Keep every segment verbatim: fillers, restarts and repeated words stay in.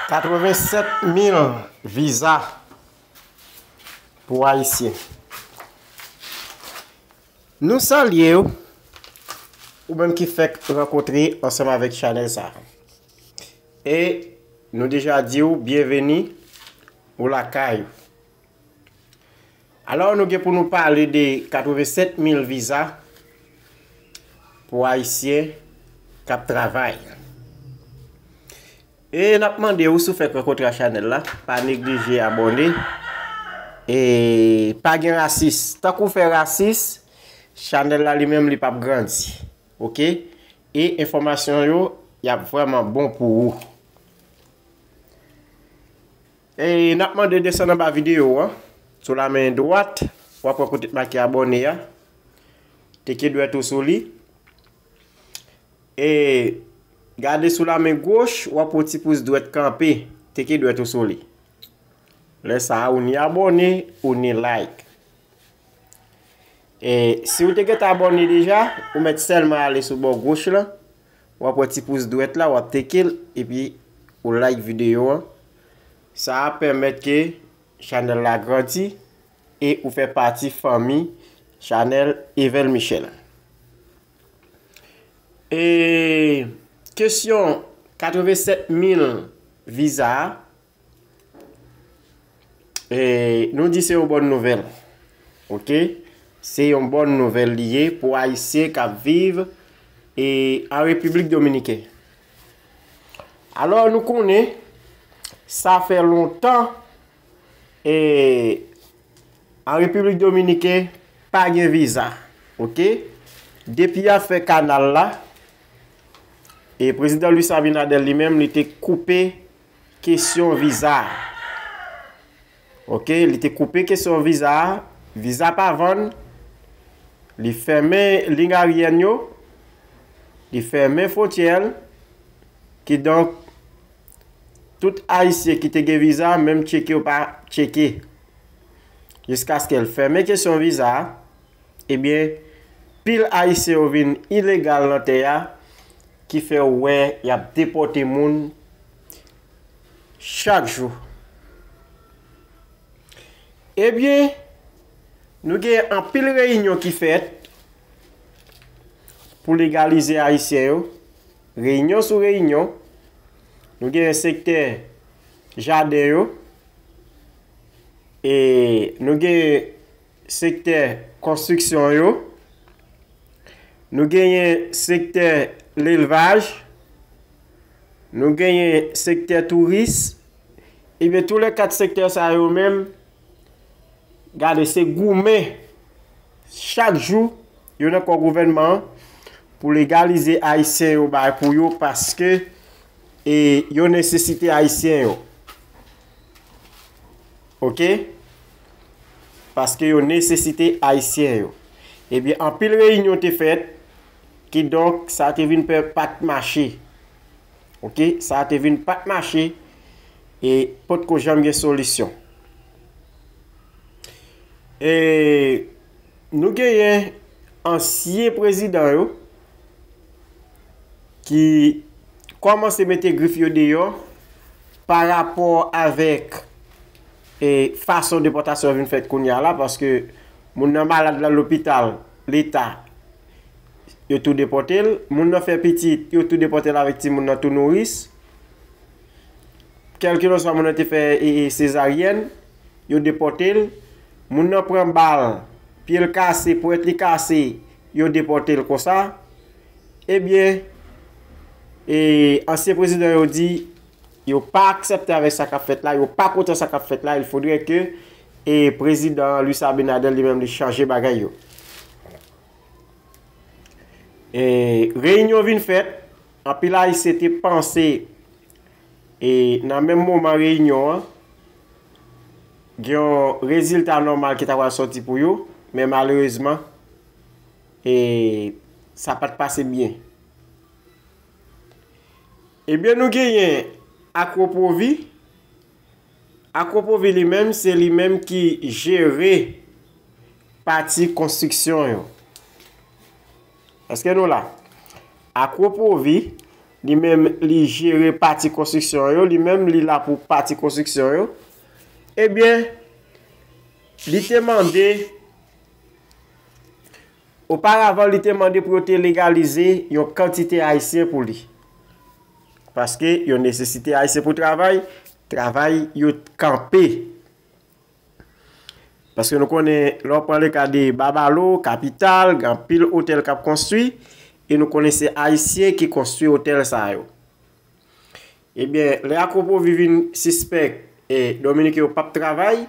Katrevennsèt mil viza pou Ayisyen. Nou salye w, ou menm ki fèk rankontre ansanm avèk chanèl sa a. E nou deja di w byenveni, ou lakay ou. Alò, nou gen pou nou pale de katrevennsèt mil viza pou Ayisyen k ap travay. E n ap mande w, si w fèk rankontre ak chanèl la, pa neglije abòne. E pa gen rasis. Tank ou fè rasis, chanèl la li menm li p ap grandi. Oke? E enfòmasyon yo, y ap vrèman bon pou ou. E n ap mande desann anba videyo an. Sou la men dwat, w ap wè kote t make abòne a. Teke dwèt ou sou li. E gade sou la men goch, w ap wè ti pous dwèt kanpe. Teke dwèt ou sou li. Lè sa a, ou ni abòne, ou ni like. E si w te gentan abòne deja, ou mèt sèlman ale sou bò goch lan, w ap wè ti pous dwèt la, w ap teke l, epi ou like videyo an. Sa a pèmèt ke chanèl la grandi e ou fè pati fanmi chanèl Evel Michel. E kesyon katrevennsèt mil viza a, e nou di se yon bòn nouvèl. Oke? Se yon bòn nouvèl li ye pou Ayisyen k ap viv, e, an Repiblik Dominiken. Alò, nou konnen, sa fè lontan, e, an Repiblik Dominiken, pa gen viza. Oke? Depi y ap fè kanal la, e prezidan Luis Abinader li menm, li te koupe kesyon viza a. Oke, li te koupe kesyon viza a. Viza pa vann. Li fèmen liy aryèn yo. Li fèmen fwontyè l. Kidonk, tout Ayisyen ki te gen viza, menm tcheke yo pa tcheke. Jiskaske l fèmen kesyon viza a, ebyen, pil Ayisyen yo vin ilegal nan tè a, ki fè w wè y ap depòte moun chak jou. Ebyen, nou gen anpil reyinyon ki fèt pou legalize Ayisyen yo. Reyinyon sou reyinyon. Nou gen sektè jaden yo. E nou gen sektè konstriksyon yo. Nou genyen sektè lelvaj. Nou genyen sektè touris. Ebyen, tou le kat sektè sa yo menm, gade, se goumen chak jou yo nan kò gouvènman an pou legalize Ayisyen yo bay pou yo, paske, e, yo nesesite Ayisyen yo. Oke? Paske yo nesesite Ayisyen yo. Ebyen, anpil reyinyon te fèt, kidonk, sa te vin pè pa t mache. Oke? Sa te vin pa t mache, e potko janm gen solisyon. E nou genyen ansyen prezidan yo ki kòmanse mete grif yo deyò pa rapò avèk, e, fason depòtasyon vin fèt kounye a la, paske moun nan malad la lopital, leta, yo tou depòte l. Moun nan fè pitit, yo tou depòte l avèk timoun nan tou nouris. Kèlkeswa moun nan te fè, e, e, sezaryèn, yo depòte l. Moun nan pran bal, pye l kase, pwèt li kase, yo depòte l konsa. Ebyen, e, ansyen prezidan yo di, yo pa aksepte avèk sa k ap fèt la, yo pa kontan sa k ap fèt la, il faudrait que, e, prezidan Luis Abinader li menm li chanje bagay yo. E, reyinyon vin fèt, anpil Ayisyen te panse, e, nan menm moman reyinyon an, gen yon rezilta nòmal ki ta pral sòti pou yo, men malerezman, e, sa pa t pase byen. Ebyen, nou genyen Akwopovi. Akwopovi li menm, se li menm ki jere pati konstriksyon yo. Èske nou la? Akwopovi, li menm li jere pati konstriksyon yo, li menm li la pou pati konstriksyon yo. Ebyen, li te mande, oparavan, li te mande pou yo te legalize yon kantite Ayisyen pou li. Paske yo nesesite Ayisyen pou travay, travay yo kanpe. Paske nou konnen, lè w pran le ka de Babalo, Kapital, gen anpil otèl k ap konstwi, e nou konnen se Ayisyen ki konstwi otèl sa yo. Ebyen, lè Akropovi vin sispèk e Dominiken yo p ap travay,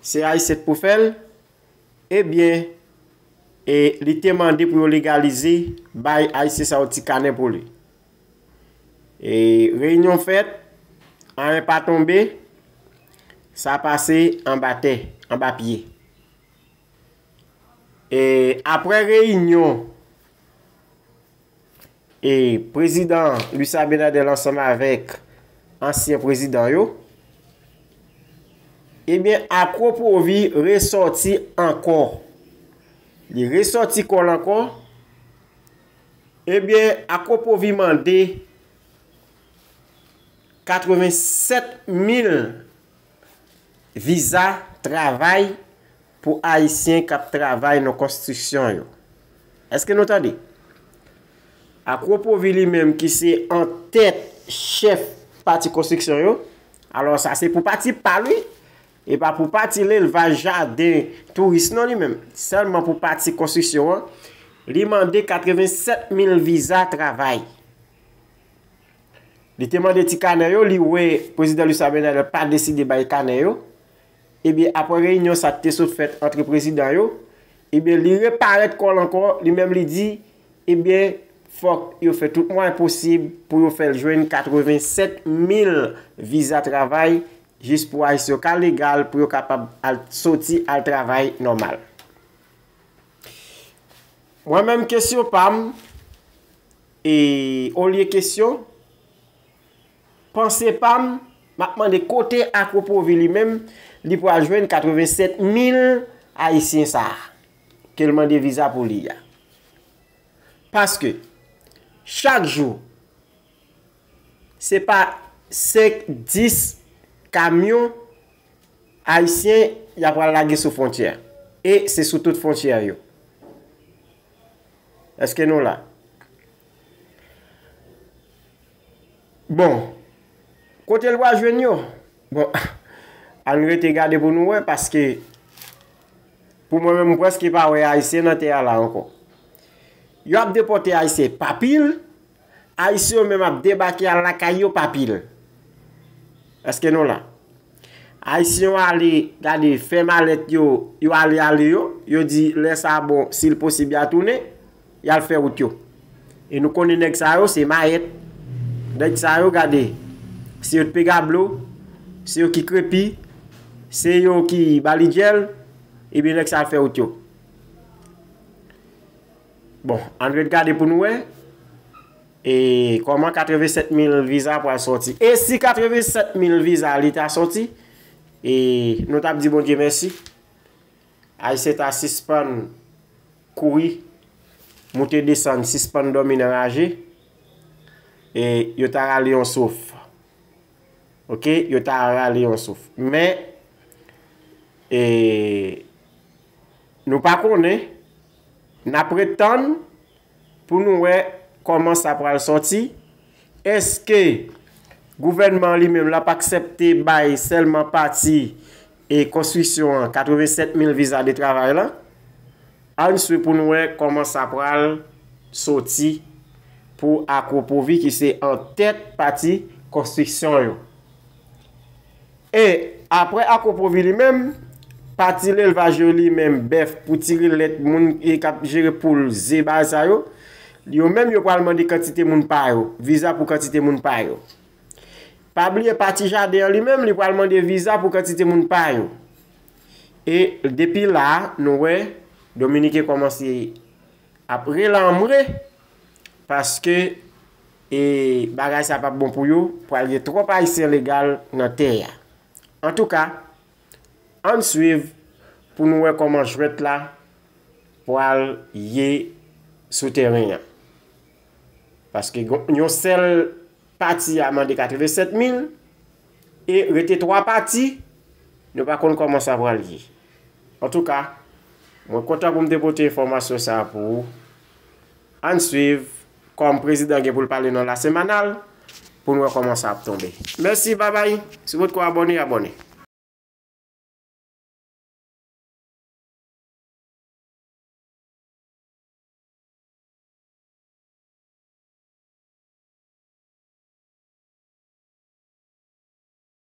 se Ayisyen k pou fè l, ebyen, e li te mande pou yo legalize, bay Ayisyen sa yo ti kanè pou li. E reyinyon fèt, anyen pa tonbe, sa pase anba tè, anba pye. E apre reyinyon, e prezidan Luis Abinader ansanm avèk ansyen prezidan yo, ebyen, Akropovi resòti ankò. Li resòti kò l ankò. Ebyen, Akropovi mande katrevensèt mil viza travay pou Ayisyen k ap travay nan konstriksyon yo. Èske nou tande? Akropovi li menm ki se antèt chèf pati konstriksyon yo, alò sa se pou pati pa l wi, e pa pou pati lelvaj, jaden, touris non li menm. Sèlman pou pati konstriksyon an, li mande katrevensèt mil viza travay. Li te mande ti kanè yo, li wè prezidan Luis Abinader pa deside bay kanè yo. Ebyen, apre reyinyon sa k te sot fèt antre prezidan yo, ebyen, li reparèt kò l ankò, li menm li di, ebyen, fòk yo fè tout mwayen posib pou yo fè l jwenn katrevensèt mil viza travay, jis pou Ayisyen yo ka legal, pou yo kapab al soti al travay nòmal. Mwen menm, kesyon pa m, e olye kesyon, panse pa m, m ap mande kote Akropovi li menm, li pral jwenn katrevensèt mil Ayisyen sa a, ke l mande viza pou li a. Paske, chak jou, se pa senk, dis kamyon Ayisyen y ap pral lage sou fwontyè. E se sou tout fwontyè yo. Èske nou la? Bon, kote l pral jwenn yo? Bon, ann rete gade pou nou wè, paske pou mwen menm, m prèske pa wè Ayisyen nan tè a la ankò. Yo ap depòte Ayisyen pa pil, Ayisyen yo menm ap debake al lakay yo pa pil. Èske nou la? Ayisyen yo ale, gade, fè malèt yo, yo ale, ale yo, yo di lè sa a bon, si l posib, y a tounen, y al fè wout yo. E nou konnen nèg sa yo, se mayèt. Nèg sa yo, gade, se yo k pega blo, se yo ki krepi, se yo ki ba li djèl, ebyen nèg sa al fè wout yo. Bon, ann ret gade pou nou wè. E kòman katrevensèt mil viza pral sòti? E si katrevensèt mil viza li ta sòti, e nou t ap di Bondye mèsi. Ayisyen ta sispann kouri, moute desann, sispann dòmi nan raje, e yo ta rale yon souf. Oke, yo ta rale yon souf. Men, e, nou pa konnen, n ap ret tann pou nou wè kòman sa pral sòti. Èske gouvènman an li menm l ap aksepte bay sèlman pati e konstriksyon an katrevensèt mil viza de travay la? Ann swiv pou nou wè kòman sa pral sòti pou Akropovi ki se antèt pati konstriksyon yo. E apre Akropovi li menm, pati lelvaj yo li menm, bèf, pou tire lèt, moun e k ap jere poul, ze, bagay sa yo, yo menm yo pral mande kantite moun pa yo, viza pou kantite moun pa yo. Pa bliye pati jaden an li menm, li pral mande viza pou kantite moun pa yo. E depi la, nou wè, Dominiken kòmanse ap relanmre, paske, e, bagay sa p ap bon pou yo, pral gen twòp Ayisyen legal nan tè a. Antouka, ann swiv pou nou wè kòman jwèt la pral ye sou teren an. Paske yon sèl pati a mande katrevennsèt mil, e rete twa pati, nou pa konn kòman sa pral ye. Antouka, mwen kontan pou m te pote enfòmasyon sa a pou ou. Ann swiv kòm prezidan gen pou l pale nan La Semanal pou n wè kòman sa ap tonbe. Mèsi, babay. Si w potko abòne, abòne.